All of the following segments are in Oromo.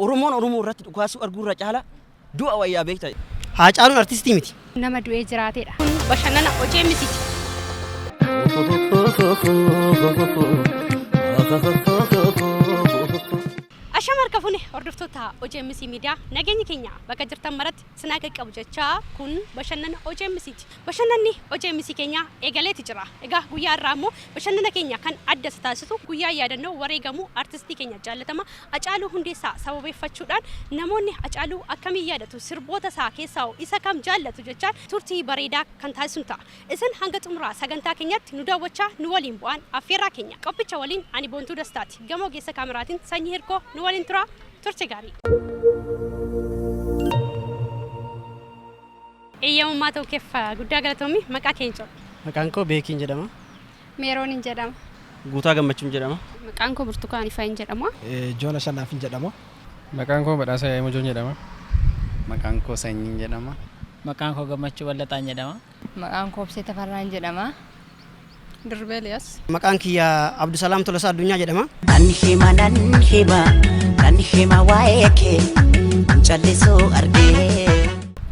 Oromoon Oromoo irratti dhukaasuu arguu irra caala du'a wayyaa beekta. Haacaaluun artistii miti. Nama du'ee jiraateedha. Kun bashannana hojii mitiiti. Ashama harka fuune hordoftoota OGMC miidiyaa, nageenyi keenya bakka jirtan maratti sinaa qaqqabu jechaa, kun bashannana OGMCti. Bashannanni OGMC keenya eegaleeti jira. Egaa guyyaa irraa immoo bashannana keenya kan adda isa taasisu guyyaa yaadannoo wareegamuu artistii keenya jaallatama Hacaaluu Hundeessaa sababeeffachuudhaan namoonni Hacaaluu akkamiin yaadatu, sirboota isaa keessaa isa kam jaallatu jechaan turtii bareedaa kan taasisu ta'a. Isin hanga xumuraa sagantaa keenyatti nu daawwachaa nu waliin bu'aan affeerraa keenya. Qophicha waliin ani Boontuu Dastaati. Gama ogeessa kaameraatiin Sanyii Hirkoo nu waliin tura. Turte gaarii. Eeyyamummaa ta'uu keef guddaa galatoomi. Maqaa keenya jedhu. Maqaan koo Beekiin jedhama. Meeroon jedhama. Guutaa Gammachuun jedhama. Maqaan koo Burtukaan Ifaayeen jedhama. Joona Shanaafin jedhama. Maqaan koo Badhaasaa Yaa'imujoon jedhama. Maqaan koo Sanyiin jedhama. Maqaan koo Gammachuu Ballaxaan jedhama. Maqaan koo Obsee Tafarraan jedhama. Dirbee Eliyaas. Maqaan kiyya Abdusalaam Tolosaa Addunyaa jedhama. Nan hima, nan hima, nan hima waa'ee kee callisuu argee.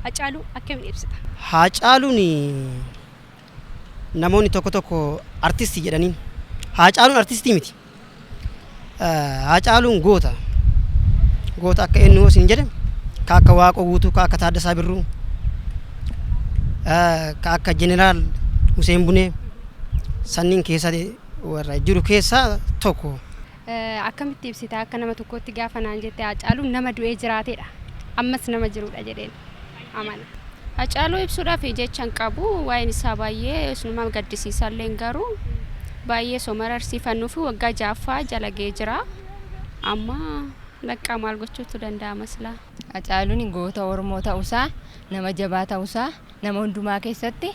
Hacaaluu akkamiin ibsita? Haacaaluun namoonni tokko tokko artistii jedhaniin. Haacaaluun artistii miti. Haacaaluun goota. Goota akka eenyu isin jedhe, ka akka Waaqoo Guutuu, ka akka Taaddasaa Birruu, ka akka Jeneraal Hussein Bunee sanniin keessa warra jiru keessaa tokko. Akkamitti ibsita akka nama tokkootti gaafa naan jette, Hacaaluun nama du'ee jiraateedha. Ammas nama jirudha jedheen amana. Hacaaluu ibsuudhaaf jecha hin qabu. Waa'een isaa baay'ee sunuma gaddisiisallee, garuu baay'ee soma rarsiifannuu fi waggaa ja'affaa jala ga'ee jira. Amma laqqaa maal gochuutu danda'ama silaa. Hacaaluun goota Oromoo ta'uusaa, nama jabaa ta'uusaa, nama hundumaa keessatti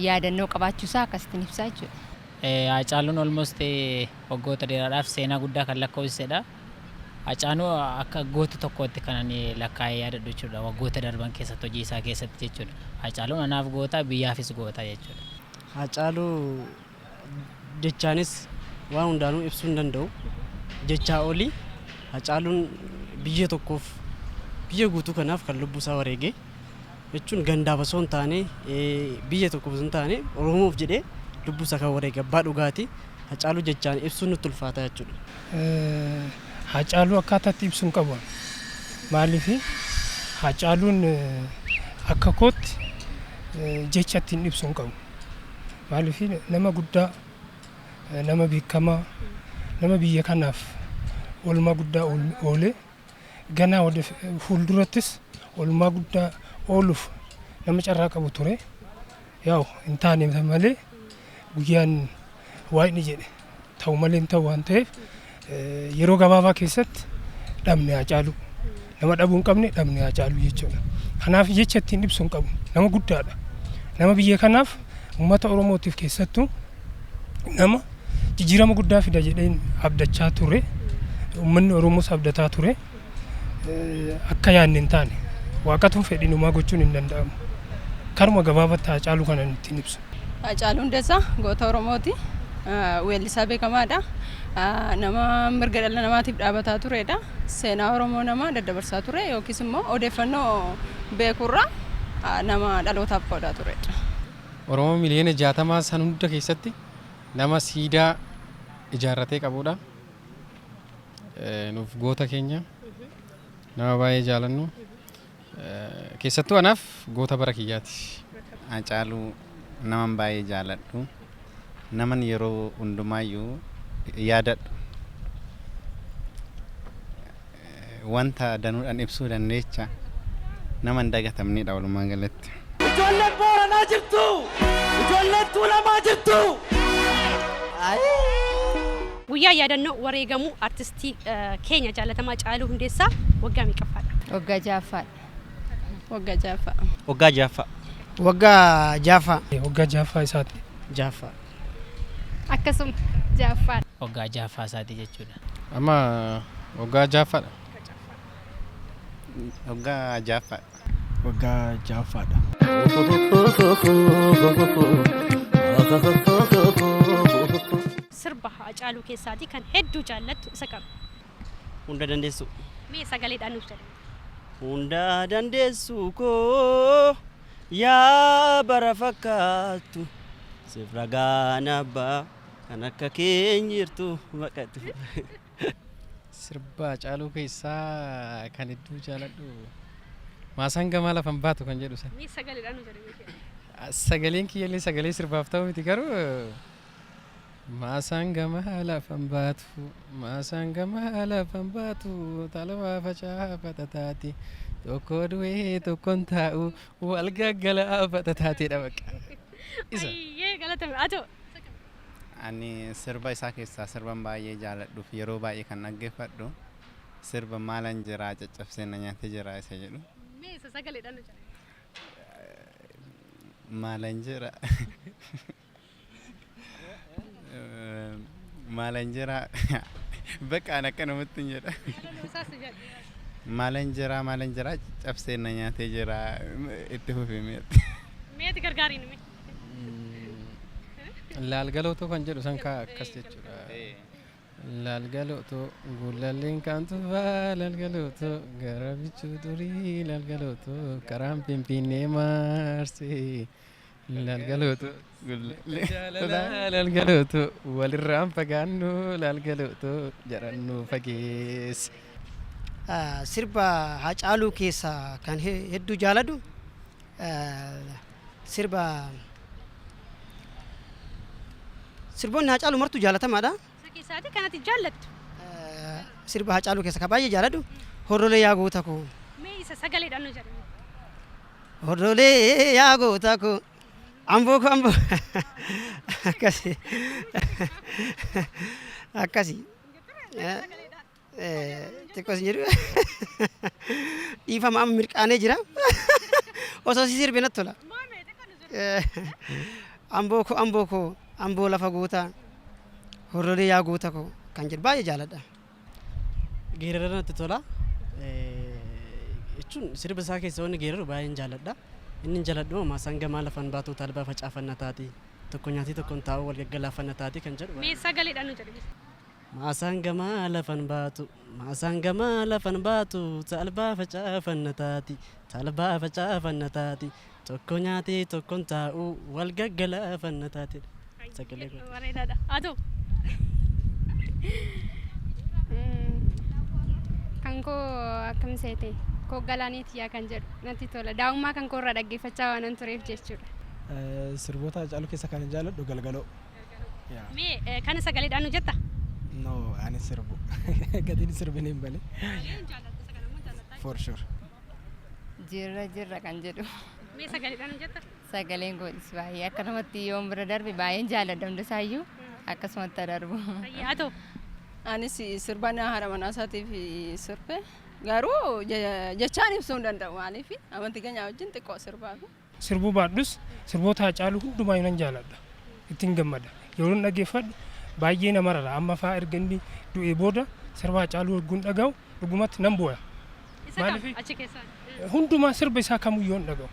yaadannoo qabaachuusaa akkasittiin ibsaa jechuudha. Hacaaluun almost waggoota dheeraadhaaf seenaa guddaa kan lakkoofsisedha. Hacaaluu akka goota tokkootti kan ani lakkaa'ee yaadadhu jechuudha. Waggoota darban keessatti hojii isaa keessatti jechuudha. Hacaaluun anaaf goota, biyyaafis goota jechuudha. Haacaaluu jechaanis waan hundaanuu ibsuu hin danda'u. Jechaa olii Hacaaluun biyya tokkoof, biyya guutuu kanaaf kan lubbuu isaa wareege jechuun, gandaaf osoo hin taane, biyya tokkoof osoo hin taane, Oromoof jedhee lubbuu isaa kan wareege abbaa dhugaati. Hacaaluu jechaan ibsuun nutti ulfaata jechuudha. Hacaaluu akkaataatti ibsuu hin qabu. Maaliif, Hacaaluun akka kootti jecha ittiin ibsuu hin qabu. Maaliif, nama guddaa, nama beekamaa, nama biyya kanaaf oolmaa guddaa oolee, ganaa fuuldurattis oolmaa guddaa ooluuf nama carraa qabu ture. Yaa'u hin taane malee, guyyaan Waaqni jedhe ta'u malee hin ta'u waan ta'eef, yeroo gabaabaa keessatti dhabne Hacaaluu. Nama dhabuu hin qabne dhabne Hacaaluu jechuudha. Kanaaf jecha ittiin ibsu hin qabu. Nama guddaadha. Nama biyya kanaaf, uummata Oromootiif keessattuu nama jijjiirama guddaa fida jedheen abdachaa ture. Uummanni Oromoos abdataa ture. Akka yaadne hin taane. Waaqatuun fedhinumaa gochuun hin danda'amu. Karuma gabaabatti Hacaaluu kana ittiin ibsu. Hacaaluu Hundeessaa goota Oromooti. Weellisaa beekamaadha. Nama mirga dhala namaatiif dhaabataa turedha. Seenaa Oromoo nama daddabarsaa ture yookiis immoo odeeffannoo beekurraa nama dhalootaaf qoodaa turedha. Oromoo miliyoona 60 san hunda keessatti nama siidaa ijaarratee qabudha. Nuuf goota keenya, nama baay'ee jaalannu, keessattuu anaaf goota bara kiyyaati. Hacaaluu naman baay'ee jaaladhu, naman yeroo hundumaayyuu yaadadhu, wanta danuudhaan ibsuu dandeecha, nama hin dagatamnedha walumaa galatti. Ijoolleen Booranaa jirtu! Ijoolleen Tuulamaa jirtu! Guyyaa yaadannoo wareegamuu artistii keenya jaalatamaa Haacaaluu Hundeessaa waggaa meeqaffaadha? Waggaa ja'affaadha. Waggaa ja'affaa. Waggaa ja'affaa. Waggaa ja'affaa. Waggaa ja'affaa isaati. Ja'affaa. Akkasuma, ja'affaadha. Waggaa ja'affaa isaati jechuudha. Amma waggaa ja'affaadha. Waggaa ja'affaadha. Waggaa ja'affaadha. Sirba Haacaaluu keessaatii kan hedduu jaallattu isa kam? Hunda dandeessu. Mee sagaleedhaan nuuf jedhe. Hundaa dandeessu koo yaa bara fakkaattu siif ragaan abbaa kan akka keenya jirtu maqatti. Sirba Hacaaluu keessaa kan hedduu jaaladhu "Maasaan gamaa lafan baatu" kan jedhu sana. Mee sagaleedhaan nuuf jedhe. Sagaleen kiyyallee sagalee sirbaaf ta'u miti, garuu maasaan gamaa lafan baatu, maasaan gamaa lafan baatu, talbaa facaafata taati, tokko du'ee tokkoon taa'u wal gaggalaafata taateedha bakka. Isa. Ayyee, galatame. Atoo. Ani sirba isaa keessaa sirban baay'ee jaaladhuuf yeroo baay'ee kan dhaggeeffadhu sirba "Maalan jiraa caccabsee na nyaatee jira" isa jedhu. Mee isa sagaleedhaan nuuf jedhe. Maalan jira. Maalan jira. Bakka an akka namatti hin jedha. Isaas jedhe. Maalan jira, maalan jira, caccabsee na nyaatee jira, itti fufii meetti. Mee ati gargaariin mee. Laalgalootuu kan jedhu san kaa akkas jechuudha. Laalgalootuu guulalleen kan tufaa, laalgalootuu gara bichuu durii, laalgalootuu karaan Finfinnee marsee, laalgalootuu jaalala, laalgalootuu walirraan fagaannu, laalgalootuu jedhannu fageesse. Sirba Hacaaluu keessaa kan hedduu jaaladhu sirba sirboonni Hacaaluu martuu jaalatamaadha. Isa keessaati kanatti jaallattu. Sirba Hacaaluu keessaa kan baay'ee jaaladhu "Hordolee yaa goota koo". Mee isa sagaleedhaan nu jedhe. Hordolee yaa goota koo, amboo koo, amboo, akkasi akkasi. Xiqqoo isin jedhu dhiifama, amma mirqaanee jira, osoo si sirbe natti tola. Amboo koo, amboo koo, amboo lafa gootaa, hordolee yaa goota koo kan jedhu baay'ee jaaladha. Geerara natti tola. Jechuun sirba isaa keessa wanni geeraru baay'een jaaladha. Inni hin jaaladhu "Maasaan gamaa lafan baatu talbaa facaafanna taati, tokko nyaatii tokkoon taa'u wal gaggalaafanna taati" kan jedhu. Mee sagaleedhaan nu jedhe. Maasaan gamaa lafan baatu, maasaan gamaa lafan baatu, talbaa facaafanna taati, talbaa facaafanna taati, tokko nyaatee tokkoon taa'u wal gaggalaafanna taati. Sagalee kun. Bareedaadha. Atoo. Kan koo akkam seete, "Koo galaaniiti yaa" kan jedhu natti tola. Daa'ummaa kan koo irraa dhaggeeffachaa waan tureef jechuudha. Sirboota Hacaaluu keessa kan jaalladhu "Galgaloo". Mee kana sagaleedhaan nu jetta? No, ani sirbu. Gatiin sirbin hin bane. For sure. "Jirra jirra" kan jedhu. Mee sagaleedhaan nu jetta? Sagaleen koodis baay'ee akka namatti yoon bira darbe baay'een jaalladha, hundasaayyuu akkasumatti darbu. Atoo. Anis sirba haadha manaa isaatiif sirbe, garuu jechaan ibsuu hin danda'u, maaliif amantii keenya wajjin xiqqoo sirbaa fi. Sirbuu baadhus sirboota Hacaaluu hundumaa nan jaaladha. Ittiin gammada. Yeroo dhaggeeffadhu baay'ee nama rara. Amma fa'aa erga inni du'ee booda sirba Hacaaluu erguun dhaga'u dhugumatti nan boo'a. Isa kam Maaliif? achi keessaa? Hundumaa sirba isaa kamuu yoon dhaga'u.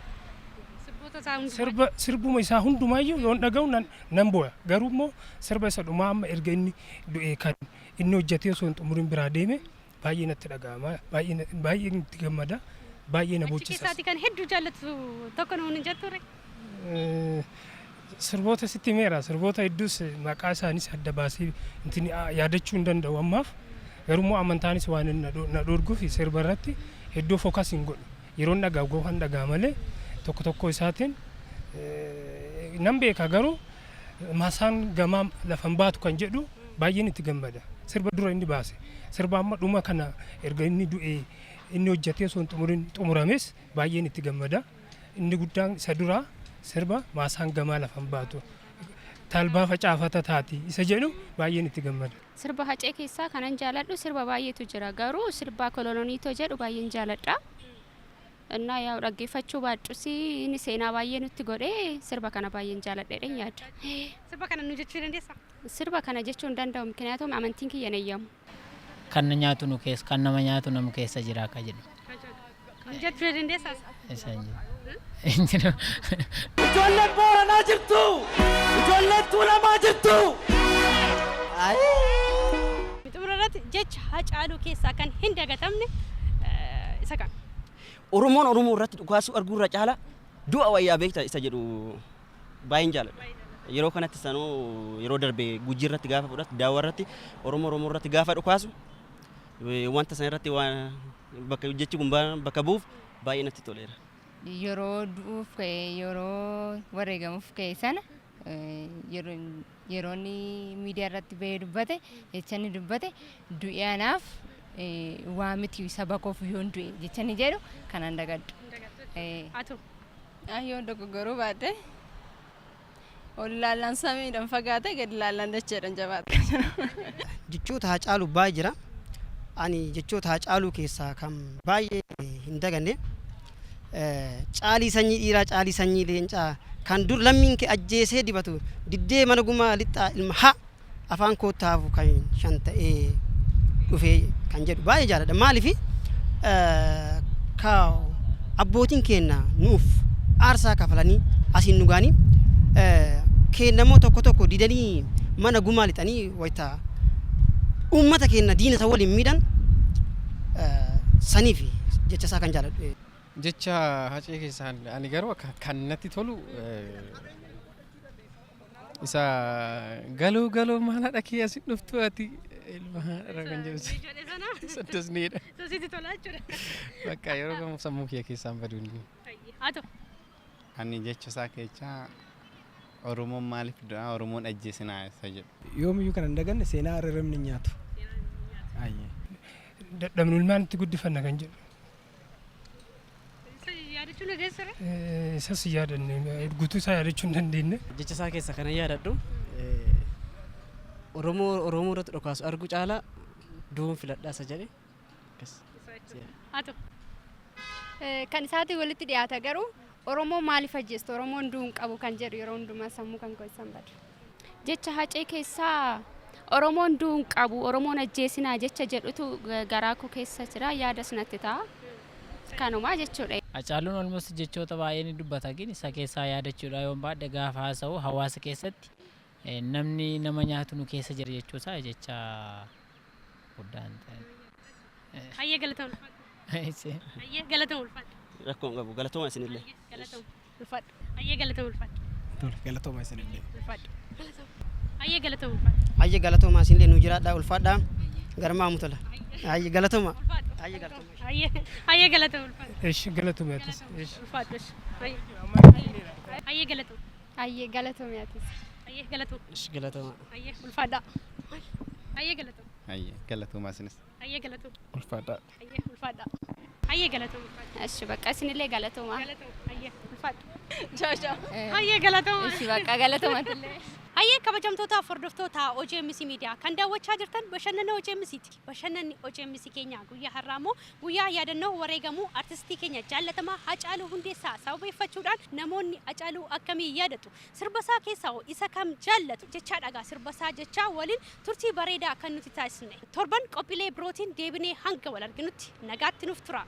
Sirboota isaa hundumaa. Sirba sirbuma isaa hundumaayyuu yoon dhaga'u nan boo'a. Garuu immoo sirba isa dhumaa amma erga inni du'ee kan inni hojjetee osoo hin xumurin biraa deeme baay'ee natti dhaga'ama. Baay'ee itti gammada. Baay'ee na Achi boochisas. keessaati kan hedduu jaallattu tokko nuun hin jetture? Sirboota sitti himeera. Sirboota hedduus maqaa isaanis adda baasee intin yaadachuu hin danda'u ammaaf. Garuu immoo amantaanis waan na dhorguuf sirba irratti hedduu focus hin godhu. Yeroon dhaga'u gofan dhaga'a malee tokko tokko isaatiin nan beeka, garuu "Maasaan gamaa lafan baatu" kan jedhu baay'een itti gammada. Sirba dura inni baase, sirba amma dhuma kana erga inni du'ee inni hojjetee osoo hin xumurin xumurames baay'een itti gammada. Inni guddaan isa duraa sirba "Maasaan gamaa lafan baatu talbaa facaafata taati" isa jedhu baay'een itti gammada. Sirba Hacee keessaa kanan jaaladhu sirba baay'eetu jira, garuu sirba "Kololoniitoo" jedhu baay'een jaaladha. እና ያው dhaggeeffachuu baadhus inni seenaa baay'ee nutti godhee sirba kana baay'een jaaladha yaada. Sirba kana nu jechuu dandeessaa? Sirba kana jechuu hin danda'u, ምክንያቱም amantiin kiyya hin eeyyamu. Kan na nyaatu nu keessa, kan nama nyaatu nama keessa jira akka jedhu. Nu jechuu dandeessaa? Isa hin jiru. Ijoolleen Booranaa jirtu! Ijoolleen Tuulamaa jirtu! Xumura irratti jecha Hacaaluu keessaa kan hin dagatamne Isa kam? Oromoon Oromoo irratti dhukaasuu arguu irra caala du'a wayyaa beekta isa jedhu baay'een jaaladha. Yeroo kanatti sanuu yeroo darbe Gujii irratti gaafa fudhatu, Daawwa irratti Oromoo Oromoo irratti gaafa dhukaasu, wanta sana irratti waan bakka jechi kun bakka bu'uuf baay'ee natti toleera. Yeroo du'uuf ka'e, yeroo wareegamuuf ka'e sana, yeroo inni miidiyaa irratti bahee dubbate, jecha inni dubbate, "Du'e anaaf waa miti, saba koof yoon du'e," jecha inni jedhu kanan dagadhu. Atu. Yoon dogoggoruu baadhe, "Ol ilaallaan samiidhaan fagaate, gadi ilaallaan dacheedhaan jabaate." Jechoota Haacaaluu baay'ee jira. Ani jechoota Haacaaluu keessaa kan baay'ee hin daganne, "Caalii sanyii dhiiraa, caalii sanyii leencaa, kan dur lammiin kee ajjeesee dibatu, diddee mana gumaa lixxaa, ilma haa afaan koottaafu kan shan ta'ee dhufee," kan jedhu baay'ee jaaladha. Maaliif? Ka abbootiin keenya nuuf aarsaa kafalanii asiin nu gaanii, keenyammoo tokko tokko didanii mana gumaa lixanii wayita uummata keenya diina isa waliin miidhan saniif jecha isaa kan jaaladhu. Jecha Hacee keessaa ani garuu akka kan natti tolu isa "Galoo galoo maal haadha kee asin dhuftu ati ilma haadha," kan jedhu saddasneedha. Sitti tola jechuudha. Bakka yeroo gamu sammuu kiyya keessaan baduun. Atu. Ani jecha isaa keessaa "Oromoon maaliif du'a, Oromoon ajjeesinaa," isa jedhu. Yoomiyyuu kan hin daganne, "Seenaa hirribni hin nyaatu." "Dadhabnu ilmaan itti guddifanna," kan jedhu. Yaadachuu na geessire? Isas yaadanne, guutuu isaa yaadachuu hin dandeenye. Jecha isaa keessa kana yaadadhu, "Oromoo Oromoo irratti dhokaasu argu caalaa du'uun filadhaa," isa jedhe. Atu. Kan isaatiin walitti dhiyaata garuu, "Oromoo maaliif ajjeestu, Oromoon du'uu hin qabu," kan jedhu yeroo hundumaa sammuu kan koo isaan badu. Jecha Hacee keessaa "Oromoon du'uu hin qabu, Oromoon ajjeesinaa," jecha jedhutu garaa koo keessa jira, yaadas natti ta'a. Kanumaa jechuudha. Hacaaluun almost jechoota baay'ee ni dubbata, gin isa keessaa yaadachuudha yoon baadhe, gaafa haasa'u hawaasa keessatti namni nama nyaatu nu keessa jira jechuusaa jecha guddaan ta'e. Hayyee, galatoon ulfaadhu. Hayyee, galatoon ulfaadhu. Rakkoon qabu, galatooma isinillee. Galatoon ulfaadhu. Hayyee, galatoon ulfaadhu. Tole, galatooma isinillee. Ulfaadhu. Hayyee, galatoon ulfaadhu. Hayyee, galatooma isinillee, nu jiraadhaa, ulfaadhaa, garmaamu tola. Hayyee, galatooma. Hayyee, galatooma. Hayyee, hayyee, galatoon ulfaadhu. Eshi, galatooma atis. Eshi. Ulfaadhu. Hayyee, hayyee, galatoon. Hayyee, galatoome atis. Hayyee, galatoon. Ishi, galatooma. Hayyee, ulfaadhaa. Hayyee, galatoon. Hayyee, galatoomaa isinis. Hayyee, galatoon. Ulfaadhaa. Hayyee, ulfaadhaa. Hayyee, galatoon ulfaadhu. እሺ በቃ isinillee galatooma. Hayyee, ulfaadhu. Ciao ciao. Hayyee, galatooma. Ishi bakka, galatoomatillee. Hayyee, kabajamtootaaf hordoftoota OGMC miidiyaa, kan daawwachaa jirtan bashannana OGMCti. Bashannanni OGMC keenya guyyaa har'aa immoo guyyaa yaadannoo wareegamuu artistii keenya jaallatamaa Hacaaluu Hundeessaa sababeeffachuudhaan namoonni Hacaaluu akkamii yaadatu, sirba isaa keessaa hoo isa kam jaallatu jechaa dhagaa sirba isaa jechaa waliin turtii bareedaa kan nuti taasisne. Torban qophiilee birootiin deebinee hanga wal arginutti nagaatti nuuf tura.